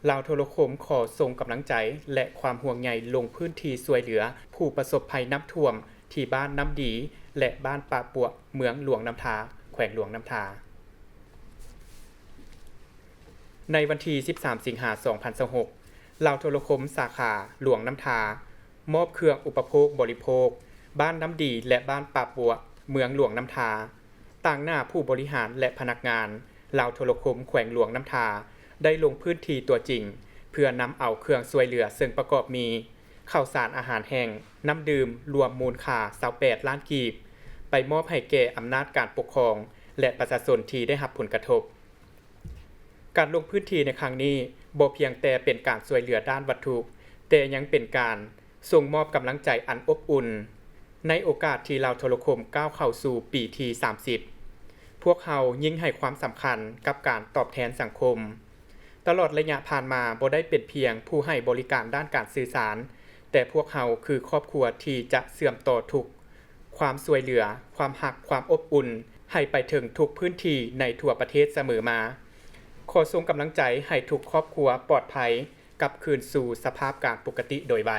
ລາວໂທລະຄົມຂໍສົ່ງກຳລັງໃຈ ແລະ ຄວາມຫ່ວງໃຍລົງພື້ນທີ່ຊ່ວຍເຫຼືອຜູ້ປະສົບໄພນ້ຳຖ້ວມທີ່ບ້ານນ້ຳດີ ແລະ ບ້ານປ່າປົວະ ເມືອງຫຼວງນ້ຳທາ ແຂວງຫຼວງນ້ຳທາ. ໃນວັນທີສິບສາມ ສິງຫາ ສອງພັນຊາວຫົກ ລາວໂທລະຄົມສາຂາຫຼວງນ້ຳທາ ມອບເຄື່ອງອຸປະໂພກບໍລິໂພກ ບ້ານນ້ຳດີ ແລະ ບ້ານປ່າປົວະ ເມືອງຫຼວງນ້ຳທາ ຕາງໜ້າຜູ້ບໍລິຫານ ແລະ ພະນັກງານ ລາວໂທລະຄົມແຂວງຫຼວງນ້ຳທາ ໄດ້ລົງພື້ນທີ່ຕົວຈິງ ເພື່ອນຳເອົາເຄື່ອງຊ່ວຍເຫຼືອ ເຊິ່ງປະກອບມີ ເຂົ້າສານອາຫານແຫ້ງ, ນ້ຳດື່ມ ລວມມູນຄ່າຊາວແປດລ້ານກີບ ໄປມອບໃຫ້ແກ່ອຳນາດການປົກຄອງ ແລະ ປະຊາຊົນທີ່ໄດ້ຮັບຜົນກະທົບ. ການລົງພື້ນທີ່ໃນຄັ້ງນີ້ ບໍ່ພຽງແຕ່ເປັນການຊ່ວຍເຫຼືອດ້ານວັດຖຸ, ແຕ່ຍັງເປັນການສົ່ງມອບກຳລັງໃຈອັນອົບອຸ່ນ. ໃນໂອກາດທີ່ລາວໂທລະຄົມກ້າວເຂົ້າສູ່ປີທີສາມສິບ ພວກເຮົາຍິ່ງໃຫ້ຄວາມສຳຄັນກັບການຕອບແທນສັງຄົມ. ຕະຫຼອດໄລຍະຜ່ານມາບໍ່ໄດ້ເປັນພຽງຜູ້ໃຫ້ບໍລິການດ້ານການສື່ສານ, ແຕ່ພວກເຮົາຄືຄອບຄົວທີ່ຈະເຊື່ອມຕໍ່ທຸກຄວາມຊ່ວຍເຫຼືອ, ຄວາມຮັກ, ຄວາມອົບອຸ່ນ ໃຫ້ໄປເຖິງທຸກພື້ນທີ່ໃນທົ່ວປະເທດສະເໝີມາ. ຂໍສົ່ງກຳລັງໃຈໃຫ້ທຸກຄອບຄົວປອດໄພ ກັບຄືນສູ່ສະພາບການປົກກະຕິໂດຍໄວ.